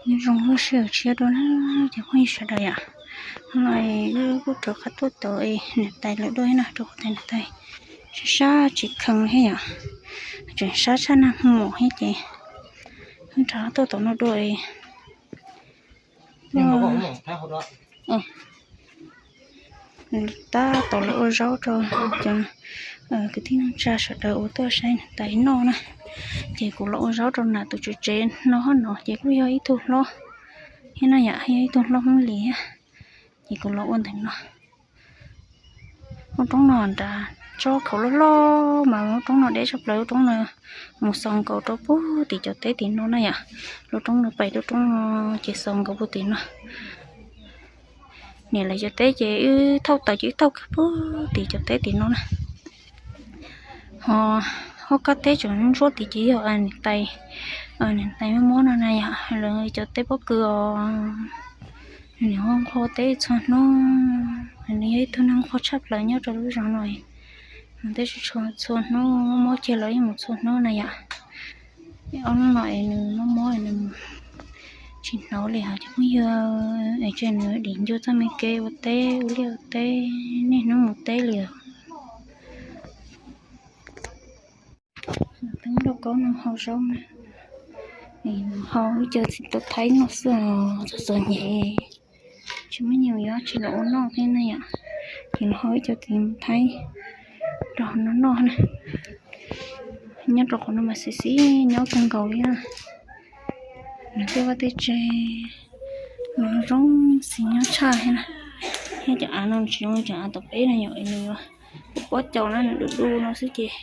Nyob zoo lub sij hawm tshiab dua na cov phooj ywg sawv daws yom. Hnub no wb kuj rov qab tuaj tau niam tais lawv dua na, rau qhov tias niam tais sab sab tsis kheev thiab yom, tseem sab tshaj nag hmo thiab ces wb rov qab tuaj tau no dua. Tab tom los ua zaub rau cov kwv tij neej tsa sawv daws uas tuaj saib niam tais noj na. Ces kuv los ua zaub rau nam tus tswv tsev no hab no ces kuj yog ib tug hlob thiab na yom, yog ib tug hlob Hmoob Lis thiab. Ces kuv los ua ntawm no. Lub roob no nrad tsob khaum loj loj mas lub roob no deb tshaj plaws, lub roob no mus xaus nkaus rau puag tim cov teb tim no na yom. Lub roob no pais lub roob no ces xaus nkaus puag tim no. Niam lawv cov teb ces wb thauj taws ces wb thauj kiag puag tim cov teb tim no na. Ho hauv kab teb tseem ntsuab tid ces yog niam tais, niam tais mob mob no na yom, lawv cov teb pob kws os. Nws ho nqho teb txhua hnub, nws yog ib tug neeg nqho tshaj plaws nyob rau lub zos no. Nws teb txhua hnub, mob mob kiag los yeej mus txhua hnub na yom. Ob hnub no es nws mob mob nws tsis hnov li hos cov phooj ywg, es tsam nws dim ncua txoj me kev ua teb ua liaj ua teb, niaj hnub mus teb li os. Teeb lauj kaub no hau zaub na, hau ib co txiv tau thaib noj xwb os, txom txom nyem, tsis muaj nyiaj yuav tsis los ua noj thiab na yom. Ces los hau ib co txiv thaib rau no noj na. Nyob rau qhov no mas xis xis nyob kawg nkaus li na. Nws tej vaj tej tsev no zoo xis nyob tshaj thiab na. Thiab cov av no tsis zoo li cov av tom peb no yom, nws yuav pob caus na, nws du du no xwb ces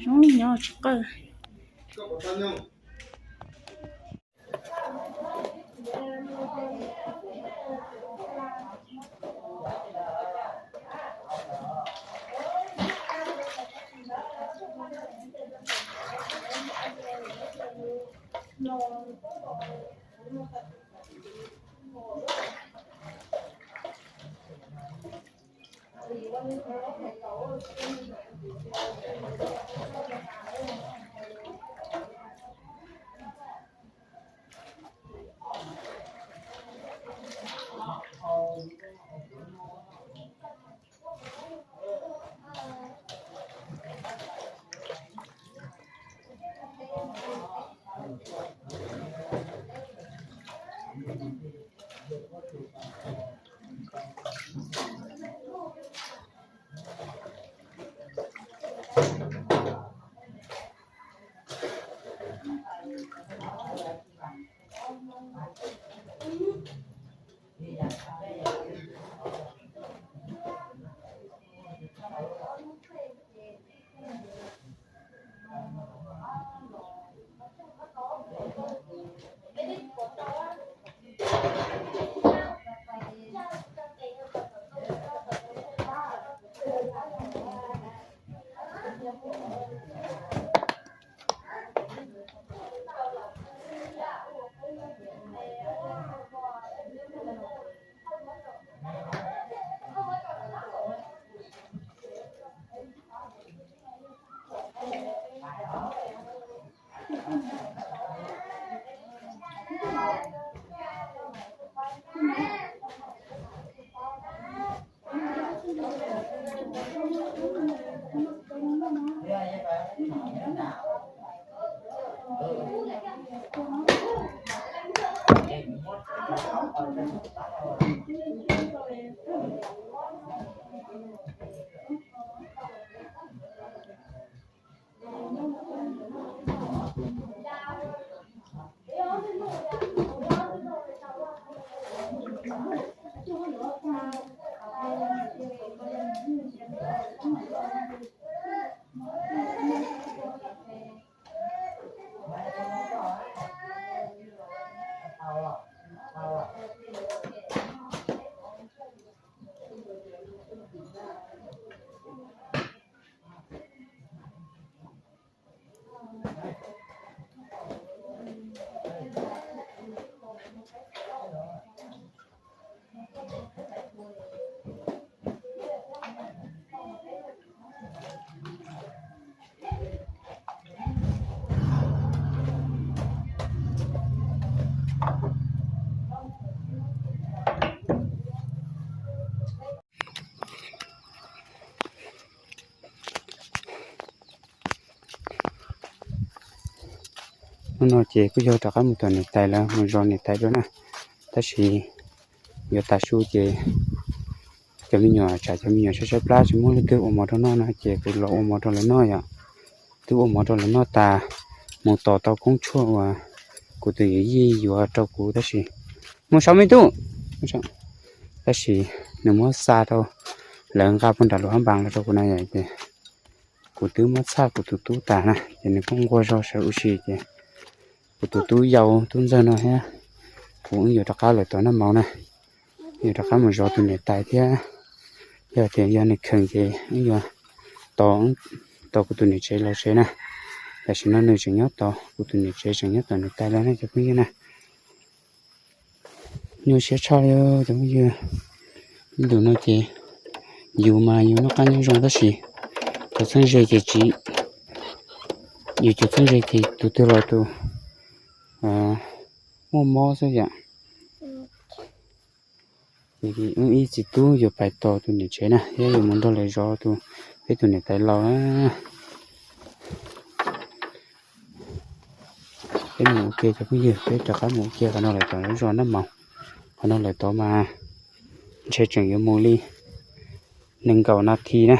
zoo nyob tsis qawj. No ces kuj yog rov qab mus tom niam tais lawv mus zov niam tais dua na. Tab sis yuav tas su ces cov me nyuam tsam cov me nyuam sai sai plab tsis muaj leej twg ua mov rau noj no ces kuv los ua mov rau lawv noj yom. Twb ua mov rau lawv noj tas, mus tos tau koob tshuaj uas kuv tus yawm yij yuav rau kuv tab sis, mus saum me tub, tab sis nws muab xa rau, lawv nqa puag nram lub hab npas los rau kuv na yom ces kuv twb muab txhaj kuv tus tub tas na ces nws kuj nquag zog sawv ua si ces kuv tus tub yau tub ntxawg no thiab kuv wb yuav rov qab lawm tom noj mov na, yuav rov qab mus zov tus niam tais thiab. Yog tias yog nws kheev ces wb yuav tos, tos kuv tus niam tsev los tsev na. Tam sim no nws tseem nyob tos kuv tus niam tsev tseem nyob tom niam tais lawv na cov phooj ywg na. Nyuaj siab tshaj li cov phooj ywg. Ib ntus no ces yus mas yus noj qab nyob zoo tab sis cov txheeb ze ces tsis, yus cov txheeb ze ces tus twg los tus muaj mob xwb yom. Ces wb ib txiv tub yuav pais tos tus niam tsev na thiab yuav mus nrog lawv zov tus, peb tus niam tais laus na. Peb mus ua ke cov phooj ywg, peb rov qab mus ua ke qhov no lawm tom lub zos Nab Maus. Qhov no lawm tod mas ntshe tseem yuav mus li nees nkaum nas this na.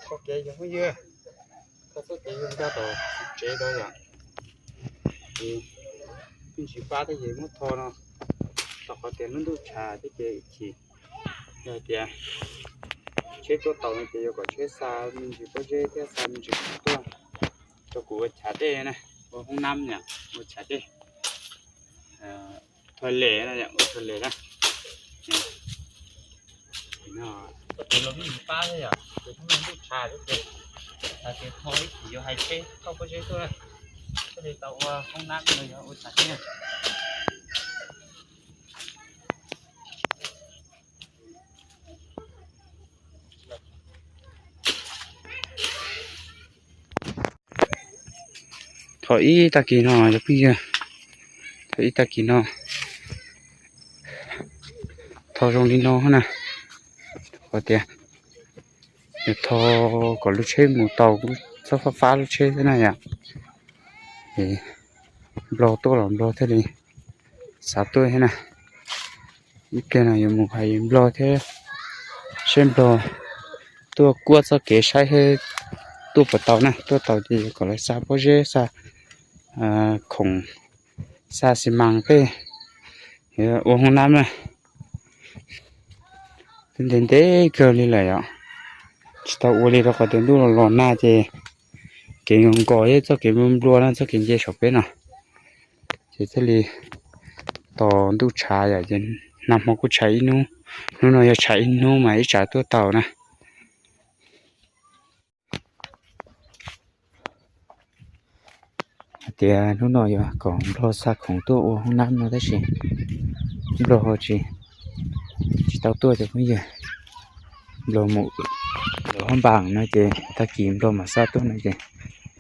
Txoj kev yog phooj ywg, txoj kev yog ncaj tom tsev rau yom. Ces me ntsis pab thiab ces muab tho no, rau qhov tias lub ntuj tshav thiab ces ib chim yog tias tsheb tuaj taus no ces yuav kom tsheb xa me ntsis pob zeb thiab xa me ntsis khoom tuaj rau kuv ua chav dej na, ua hoob nab yom, ua chav dej, toilet no yom, ua toilet na. Txoj kev los me ntsis pab thiab yom, ces hnub no ntuj tshav thiab ces hais tias tho ib chim yuav hais tsheb thauj pob zeb tuaj na, thiaj li tau ua hoob nab no yog ua chav dej na. Tho ib tag kis no cov phooj ywg, tho ib tag kis no, tho zoo li no na, hais tias yog tho kom lub tsheb mus tau kuj txhob fab fab lub tsheb thiab na yom. Es nplog tuaj los nplog thiaj li xav tuaj thiab na. Ib pliag no yuav mus hais nplog thiab, saib nplog tuaj kuaj txoj kev saib tuaj puas tau na, tuaj tau ces yuav kom lawv xa pob zeb, xa khoom, xa xi mas tej, ua hoob nab na. Twb ntev ntev kawg li lawm yom, tsis tau ua li rau qhov tias ntuj los los nag ces kev nkaus nkaus thiab txoj kev nplua nplua na, txoj kev nce saum peb no, ces thiaj li tos ntuj tshav yom, ces nag hmo kuj tshav ib hnub, hnub no yog tshav ib hnub mas ib tsam tuaj tau na. Hais tias hnub no yuav kom nplog xa khoom tuaj ua hoob nab no tab sis nplog ho tsis, tsis tau tuaj cov phooj ywg. Nplog mus lawv hoob npas no ces tag kis nplog mam xa tuaj no ces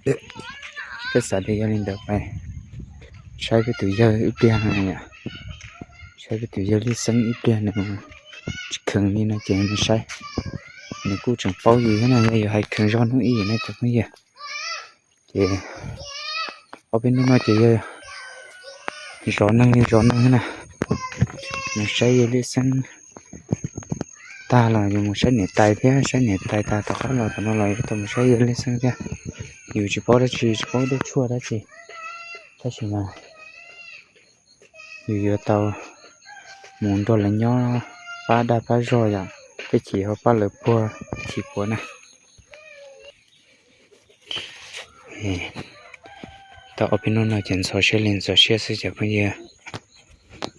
peb xav tias yog li ntawd pais saib peb tus yawg ib pliag no, saib peb tus yawg Lij Xeeb ib pliag nws tsis kheev li no ces nws saib, nws kuj tseem paub yus thiab na, yog yus hais kheev zog hnub ib na cov phooj ywg. Ces ob peb hnub no ces yog zov neeg li zov neeg na, mus saib yawg Lij Xeeb tag los yus mus saib niam tais thiab, saib niam tais tag tom qab los tom no los yuav tau mus saib yawg Lij Xeeb thiab. Yus tsis paub dab tsi, tsis paub dej tshuaj dab tsi, tab sis mas yus yuav tau mus nrog lawv nyob pab dag pab zog yom, tej chim ho pab lawv puag chim puav na. Tau ob peb hnub no ces ntxhov siab li ntxhov siab xwb cov phooj ywg,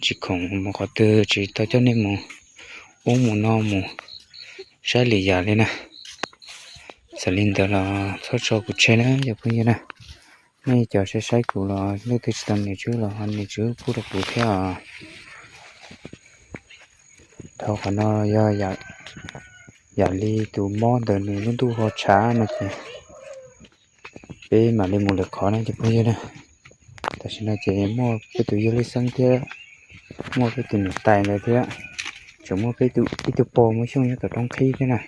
tsis khoom mus qhov twg, tsis tau coj nej mus ub mus no mus saib li yam li na. Txawm li ntawd los txhob tso kuv tseg na cov phooj ywg na. Nej cov saib saib kuv los leej twg tsis tau niam tswb los ho niam tswb pub rau kuv thiab os. Dhau qhov no yog yam Yam li tus mob ntawd nws lub ntuj ho tshav no ces peb mam li mus lwm qhov na cov phooj ywg na. Tam sim no ces muaj peb tus yawg Lej Xeeb thiab muaj peb tus niam tais ntawd thiab, tseem muaj peb ib tug pog Muaj Xyooj nyob tom roob qhib thiab na.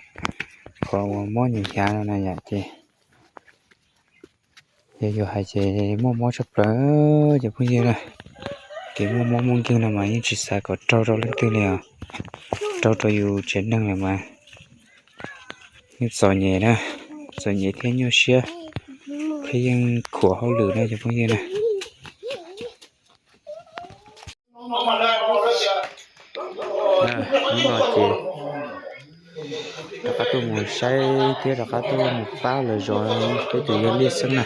Qhov uas mob nyias hnyav no na yom ces yog yus hais ces muaj mob tshaj plaws cov phooj ywg na. Kev muaj mob muaj nkeeg no mas yeej tsis xav kom raug rau leej twg li os. Raug rau yus tsev neeg lawm mas yeej txom nyem na, txom nyem thiab nyuaj siab thiab yeej khuam hauj lwm na cov phooj ywg na. Hnub no ces rov qab tuaj mus saib thiab rov qab tuaj mus pab lawv zov peb tus yawg Lej Xeeb na.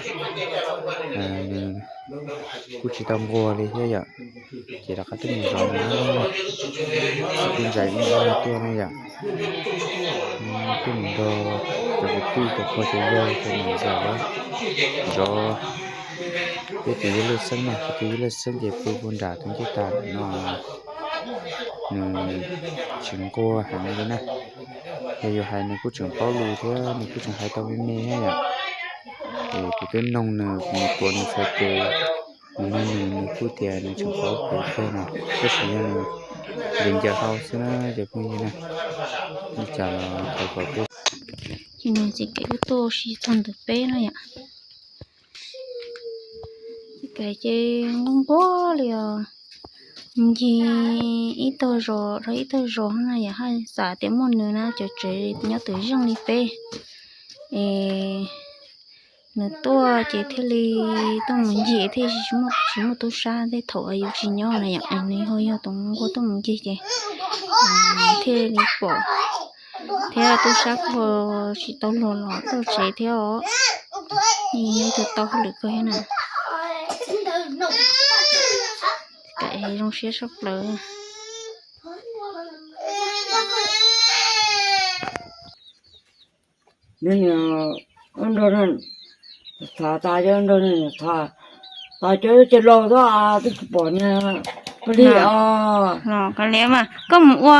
Nws kuj tsis tau nquag li thiab yom, ces rov qab tuaj mus zov nws, kuj ntsais ib hnub tuaj na yom. Tuaj mus nrog cov kwv tij cov pog cov yawg cov niam ntxawm zov peb tus yawg Lej Xeeb na. Peb tus yawg Lej Xeeb ces pw puag nram tus ncej tas no, nws tsis nquag heev li na. Yog yus hais nws kuj tseem paub lus thiab nws kuj tseem hais tau me me thiab yom. Es kuv twb noog nws, kuv mus tuav nws txhais tes, kuv noog nws, nws kuj tias nws tseem paub lus kawg no, tab sis yog nws ncaws hau xwb na cov phooj ywg na. Li cas los thov kom peb. Ces nws txiv kev kuj tuaj ua si txog ntawm peb no yom. Txiv kev ces nquag nquag li os. Ncig ib tag zos rau ib tag zos na yom, haj xav tias muaj nws na cov tsev nyob twm zeej li peb. Es nws tuaj ces thiaj li tuaj mus ncig thiaj tsis muaj tub sab tej thaum yus tsis nyob na yom, nws ho yog tus nquag tuaj mus ncig ces thiaj li pom thiab tub sab kuj tsis tau luag los tuaj tsev thiab os. Nws yog tus tau hauj lwm kawg thiab na. Kam zoo siab tshaj plaws. Nws niam ua nrog tham tas ces nrog nws tham tas ces ces laus xwb twb tsis pom niag pab li os. Koj mus ua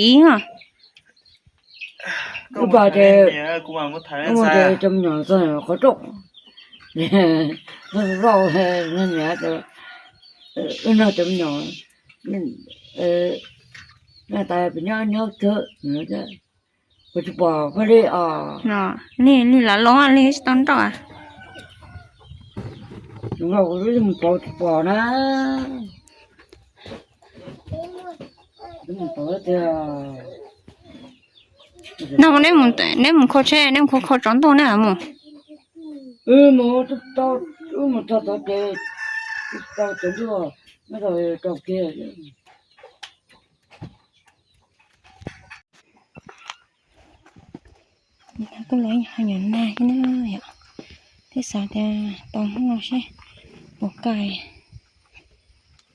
ib os. Wb pas ces wb mus ces cov me nyuam txog qhov rooj, wb nrog cov me nyuam, tas pem nyob nyob kawg, kuv tsis pom pab li os. Li li lav loo li tsis tau nrauj. Kuv mus pauv tsis pom na. No neb mus kho tsheb, neb mus kho kho tsov ntuj ne mus. Wb mus tau, wb mus txog tod ces tau tsov ntuj, neb tau rau kiag. Kuj los ib nyuag nag thiab na yom, twb xav tias tos hnub no seb puas kaj,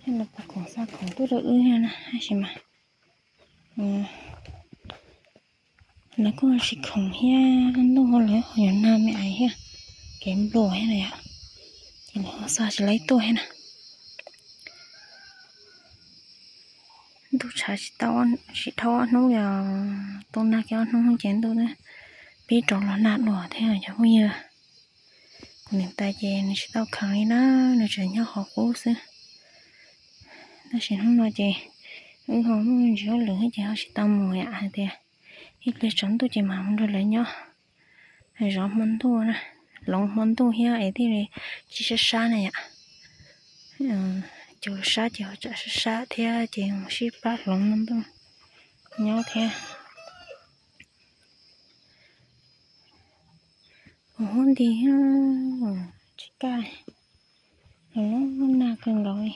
seb lawv puas khoom xa khoom tuaj rau wb thiab na, tab sis mas lawv kuj tsis khoom thiab, ntuj ho lawv ho yuav nag me ais thiab, kev npluas thiab na yom, ces lawv ho xa tsis laib tuaj thiab na. Ntuj tshav tsis tau, tsis dhau ob hnub li os, tau nag kiag ob hnub ces ntuj twb pib rov los nag dua thiab cov phooj ywg. Kuv niam tais ces nws tsis tau kheev li na, nws tseem nyob qhov qub xwb. Tab sis hnub no ces wb ho muaj ntsis hauj lwm thiab ces ho tsis tau mus yam hais tias ib pliag tsaus ntuj ces mam mus nrog lawv nyob zov hmo ntuj na, hloov hmo ntuj thiab es thiaj li tsis sab sab na yom. Cov sab ces ho tsam sab sab thiab ces mus sib pab hloov hmo ntuj nyob thiab. Ua huab nti, tsis kaj, los nag kawg nkaus li.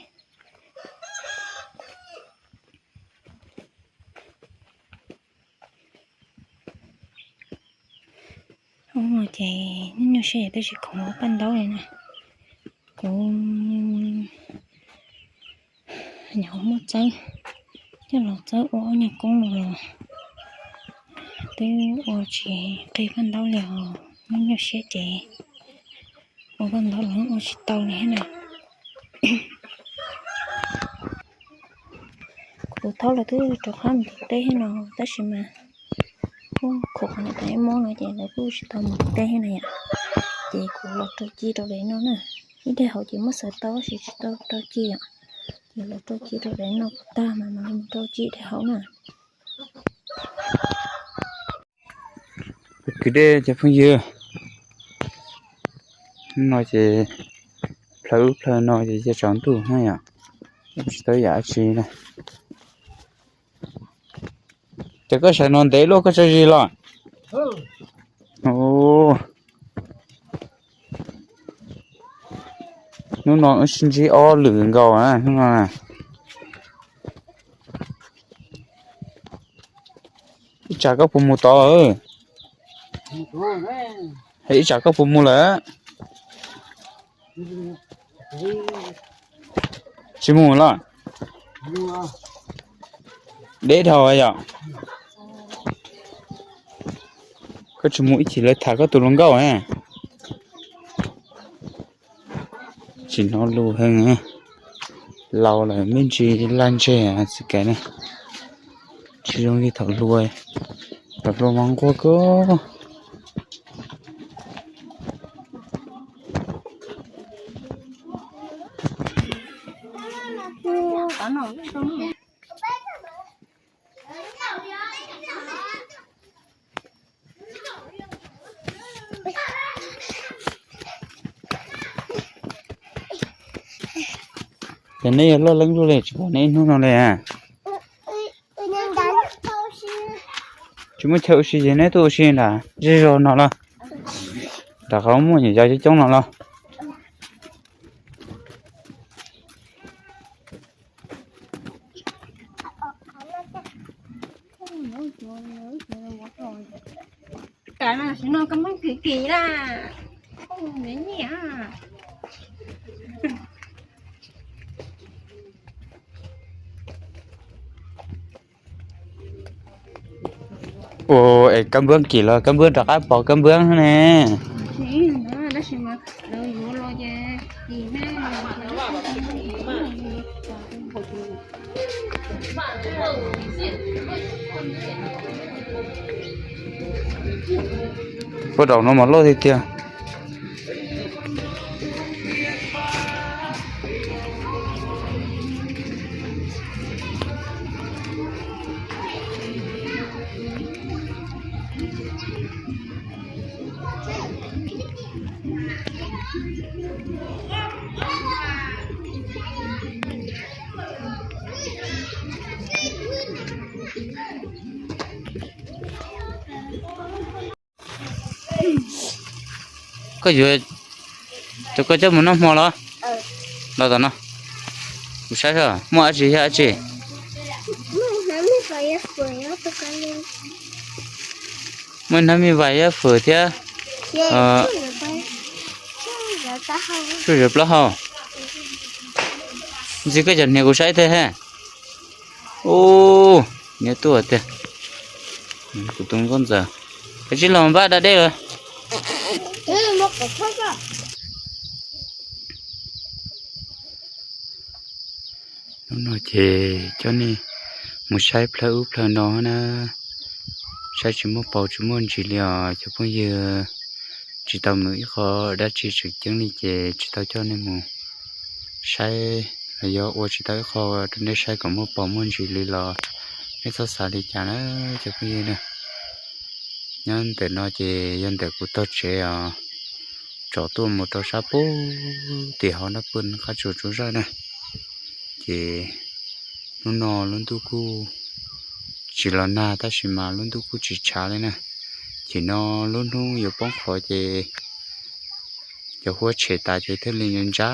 Ub, ces nyuaj siab twb tsis khoom ua paj ntaub li na. Kuv nyuam qhuav muab txawb, coj los txawb ua ob nyuag koob no los twb ua tsis qig paj ntaub li os. Nyuaj nyuaj siab ces ua paj ntaub los ua tsis tau li thiab na. Kuv thaub los twb rov qab mus teb thiab no, tab sis mas Kuj khuv qhov niam tais mob no ces lawv kuj tsis tau mus teb na yom. Ces kuv los rau ci rau lawv noj na. Ib daim hauv ces muab xaws tau tab sis tsis tau rau ci yom. Ces los rau ci rau lawv noj kom tag mas mam li mus rau ci daim hauv na. Kwv dej cov phooj ywg, hnub no ces plhaw ub plhaw no ces cia tsaus ntuj na yom, tsis tau yam dab tsi na. Ces koj sawv no ntev luaj koj tso zis los? Hnub no wb sib ntsib ob lwm nkaus na hnub no na. Ib tsam koj puas mus tod? Ib tsam koj puas mus lawm? Tsis mus los? Deb dhau yom. Koj tsis mus ib chim lawv tham koj tus hluas nkauj. Tsis hnov lus heev, laus lawm me ntsis laj ntseg txiv kais ne. Tsis zoo li thaum hluas, thaum hluas mas nquag kawg. Ces neb yog loj leeb luaj li tsis pom neb ib hnub no li. Tsis muaj chaw ua si ces neb tuaj ua si nram zej zog no los? Nram qhov muaj nyuam yaus coob coob no los? Ua es kab npwb kim los kab npwb rov qab pom kab npwb ne. Puag thaum no mas loj tiag tiag. Koj yuav cov koj coj mus noj hmo los? Los tom no kuv saib saib muaj dab tsi thiab dab tsi. Muaj hnab me vais yab fwm thiab. Zuj zus plaub hau. Ntxi koj cov hniav kuv saib thiab he. Ub, niag tuaj tiag. Kuv tus nkauj ntxawm, kav tsij los npaj da dej lawm. Hnub no ces coj nej mus saib plhaw ub plhaw no na, saib tsis muaj paus tsis muaj ntsis li os cov phooj ywg. Tsis tau mus ib qho dab tsi tseem ceeb li ces tsis tau coj nej mus saib los yog ua tsis tau ib qho rau nej saib kom muaj paus muaj ntsis li los nej txhob xav li cas na cov phooj ywg na. Nyob ntawm no ces yog ntawm kuv tog tsev os, tsom tuaj mus rau sab pub tim hauv nab pw qab tsuas tsuas zaj na. Ces hnub no lub ntuj kuj tsis los nag tab sis mas lub ntuj kuj tsis tshav li na. Ces no lub hnub yuav poob qho ces cov huab tshem tas ces thiaj li ntsa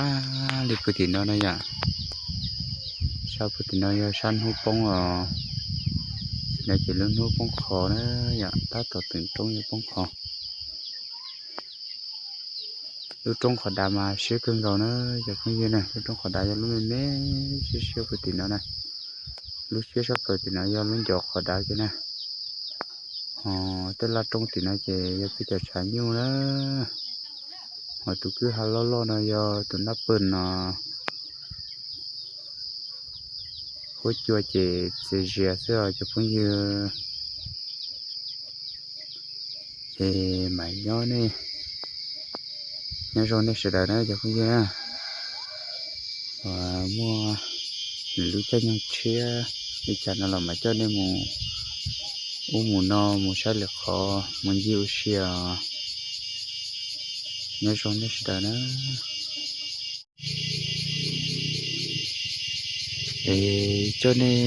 li pw tim no na yom. Sab pw tim no yog sab hnub poob os. Tim no ces lub hnub poob qho na yom, tab tom teem roob yuav poob qho. Lub roob qhov dav mas siab kawg nkaus na cov phooj ywg na, lub roob qhov dav yog lub me me siab siab pw tim no na. Lub siab sab plaws tim no yog lub ncov qhov dav kiag na. Ho tej laj roob tim no ces yog peb cov tshav nyuj na. Ho tus kwj ha loj loj no yog tus nab pw no. Huab cua ces txias zias xwb os cov phooj ywg. Es mam nyob nej, nyob zoo nej sawv daws na cov phooj ywg na. Uas muaj lwm lub caij nyoog tshiab li cas no los mam coj nej mus ub mus no, mus saib lwm qhov, mus ncig ua si os. Nyob zoo nej sawv daws na. Es coj nej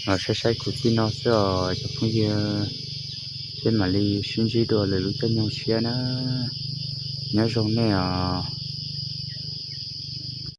los saib saib kuv txij no xwb os cov phooj ywg, peb mam li sib ntsib dua lwm lub caij nyoog tshiab na. Nyob zoo nej os.